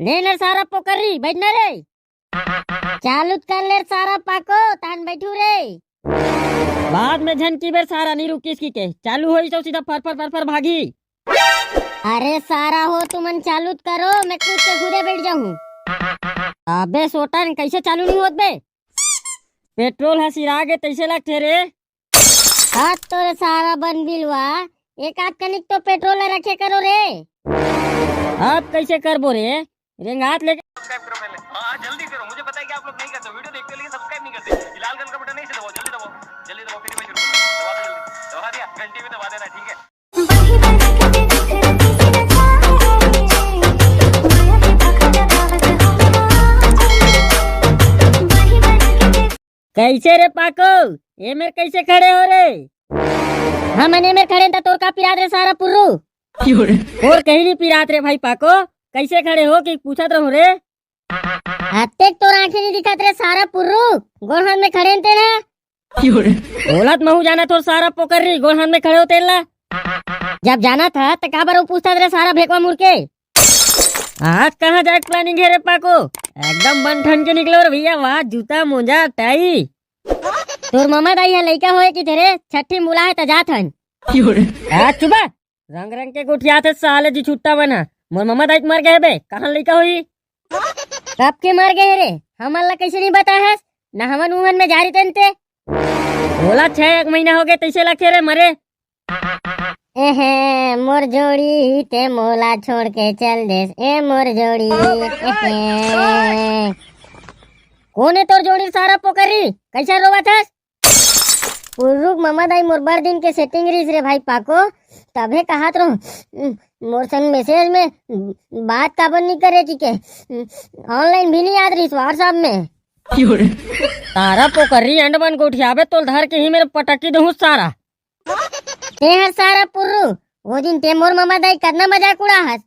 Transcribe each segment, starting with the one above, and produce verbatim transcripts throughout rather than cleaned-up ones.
ले न रे सारा पोकरी, बैठ न रे। चालू त कर ले रे सारा पाको, तान बैठू रे। बाद में झन की बेर सारा नी रुकिस की के, चालू होई तो सीधा फर फर फर फर भागी। अरे सारा हो, तुमन चालू त करो, मैं कूद के खुदे बैठ जाहूँ। अबे सोटन, कैसे चालू नहीं होत बे? पेट्रोल ह सिरा गे तैसे लगथे रे। हाथ तोरे सारा बन बिलवा, एक आध कनिक तो पेट्रोल ला रखे करो रे। अब कैसे करबो रे? रेंगात लेके। सब्सक्राइब करो पहले। हाँ, जल्दी करो, मुझे पता है कि आप लोग नहीं करते, वीडियो देखते हो लेकिन सब्सक्राइब नहीं करते। ये लाल कलर का बटन नहीं से दबाओ, जल्दी दबाओ, जल्दी दबाओ, फिर मैं शुरू करूँ। दबा दो जल्दी, दबा दिया, घंटी भी दबा देना, ठीक है। कैसे रे पाको, ए मेर कैसे खड़े हो रे? हमन ए मेर खड़े त तोर का पिरात रे सारा पुर्रू? और कहीं नहीं पिरात रे भाई पाको, कैसे खड़े हो कि पूछत रहूं रे। अतेक तोर आंखें नहीं दिखत रे सारा पुर्रू, गोड़ हाथ में खड़े हन ते ना। ओला त महू जाना तोर सारा पोकरी, गोड़ हाथ में खड़े हो तेला। जब जाना था त काबर वो पूछत रे सारा भेकवा मुड़ के। आज कहाँ जाए प्लानिंग है रे पाको? एकदम बन ठन के निकलो रे भैया, वाह जूता मोजा टाई। तोर ममा दाई ह लइका होए कि तेरे छठी मुला है त जात हन। आ चुबा, रंग रंग के गोठियात हे साले जी छुट्टा बना। मोर ममा दाई त मर गए बे, कहाँ लइका होई? कब के मर गए रे? हमन ला कैसे नहीं बताहस? ना हमन उमन में जारी तन ते। ओला छह एक महीना हो गए तैसे लखे रे मरे। एहे, मोर जोड़ी ते मोला छोड़ के चल देस। ए मोर जोड़ी, एहे। कौन है तोर जोड़ी सारा पोकरी? कैसा रोवत हस? पुर्रुक ममा दाई मोर बड़ दिन के सेटिंग रहिस रे भाई पाको, तभे कहत रहो, मोर संग मैसेज में बात काबर नहीं करे कि के, ऑनलाइन भी नहीं याद रहिस WhatsApp में। सारा पोकरी अंड बन गोठियाबे तोल धर के ही मेरे पटकी दहूं सारा। ते हर सारा पुर्रू, वो दिन ते मोर ममा दाई कतना मजाक उड़ा हस।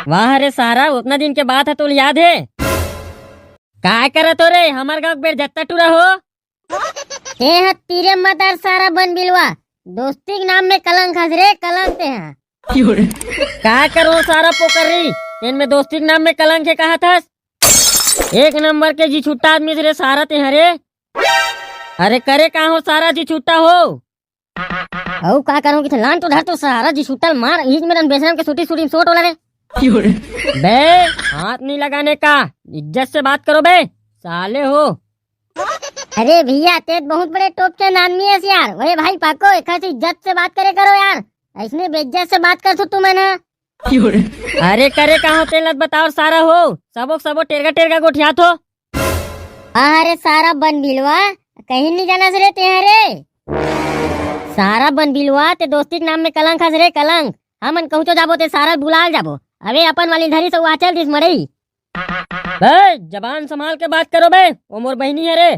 वाह रे सारा, उतना दिन के बात है तोल याद है? काय करत हो रे, हमार गांव के बेर जत्ता टूरा हो। ते ह तीरे मत अर सारा बन बिलवा, दोस्ती के नाम में कलंक हस रे, कलंक ते ह। का करो सारा पोकरी, तेन में दोस्ती के नाम में कलंक है कहत हस? एक नंबर के जी छुट्टा आदमी रे सारा ते ह रे। अरे करे का हो सारा जी छुट्टा हो? अउ का करूं कि लान तो धर तो सारा जी छुट्टा ल मार, इज मेरन बेशरम के सूटी सूटी में सोट वाला रे। बे, हाथ नहीं लगाने का, इज्जत से बात करो बे, साले हो। अरे भैया, ते बहुत बड़े टोप चंद आदमी है यार। ओए भाई पाको, एक से इज्जत से बात करे करो यार, ऐसने बेइज्जत से बात कर तू तुमन ह। अरे करे कहाँ तेल बताओ सारा हो, सबो सबो टेरगा टेरगा गोठियात हो। अरे सारा बन बिलवा, कहीं नहीं जाना से रे ते ह रे। सारा बन बिलवा, ते दोस्ती के नाम में कलंक हस रे कलंक। हमन कहूँ तो जाबो ते सारा बुलाल जाबो। अबे अपन वाली धरी से वहाँ चल दिस मड़ई। बे, जबान संभाल के बात करो बे, वो मोर बहिनी है रे।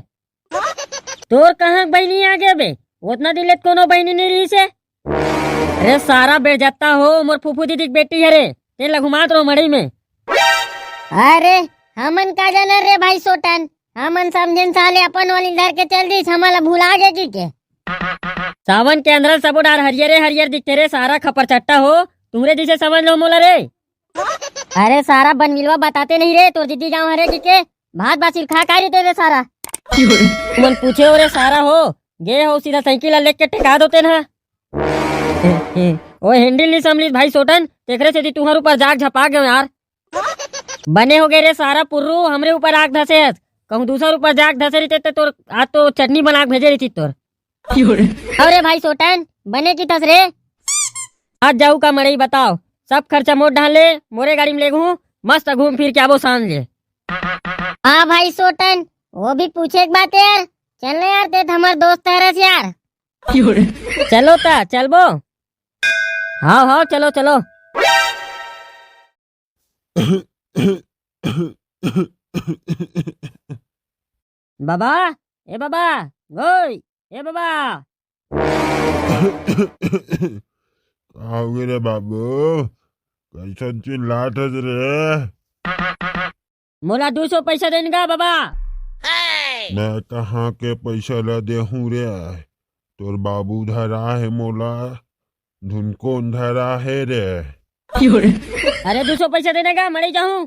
तोर कहाँ के बहिनी आ गए बे? उतना दिन ले त कोनो बहिनी नहीं रही से। अरे सारा बेइज्जता हो, मोर फूफू दीदी के बेटी है रे, ते लघुमात रहो मड़ई में। अरे हमन का जानर रे भाई सोटन, हमन समझेन साले अपन वाली धर के चल दिस, हमला भुला गे की के। सावन के अंदर सबो डार हरियरे हरियर दिखते रे, सारा खपर चट्टा हो, तुहरे जैसे समझ लो मोला रे। अरे सारा बनमिलवा बताते नहीं रे, तोर दीदी गाँव हरे की के, भात बासी खा का रही तेरे सारा। मन पूछे हो रे सारा हो, गे हो सीधा साइकिल ला लेके टेका दो तेन हा। ओ हैंडल नहीं संभलिस भाई सोटन, तेकरे सेती तुहर ऊपर जाग झपा गयो यार। बने हो गए रे सारा पुर्रू, हमरे ऊपर आग धसे हस। कहूँ दूसर ऊपर जाग धसे रहिते त तोर आज तो चटनी बना के भेजे रहिती तोर। अरे भाई सोटन, बने की तस रे। आज जाऊ का मड़ई बताओ, सब खर्चा मोर डाल ले, मोरे गाड़ी में लेगहूँ, मस्त घूम फिर के आबो सांझ ले। हाँ भाई सोटन, वो भी पूछे एक बात यार, चल ना यार, ते त हमार दोस्त हरस यार। चलो ता चलबो। हाँ हाँ चलो चलो। बाबा, ए बाबा, गोई, ए बाबा। का हुए रे बाबू, कैसन चिल्लात हस रे? मोला दू सौ पैसा देन गा बाबा। मैं कहाँ के पैसा ला देहूँ रे? तोर बाबू धरा है मोला, धुनकोन धरा है रे। अरे दू सौ पैसा देने का, मड़ई जाहूँ।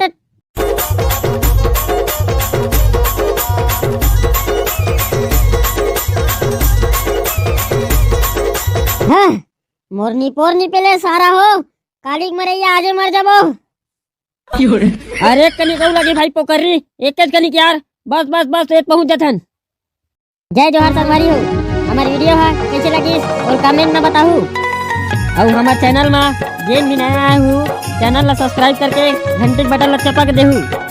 टट। हाँ, मोरनी पोरनी पेले सारा हो, कालिक मरैया आजे मर जाबो। अरे कनिक अउ लगे भाई पोकरी, एकेच कनिक यार, बस बस बस, ए पहुंच जथन। जय जोहार संगवारी हो, हमर video हा कइसे लगिस अउ comment में बताहू। अउ हमर channel में जेन भी नया आए हो, channel ला subscribe करके घंटी के button ला चपक देहू।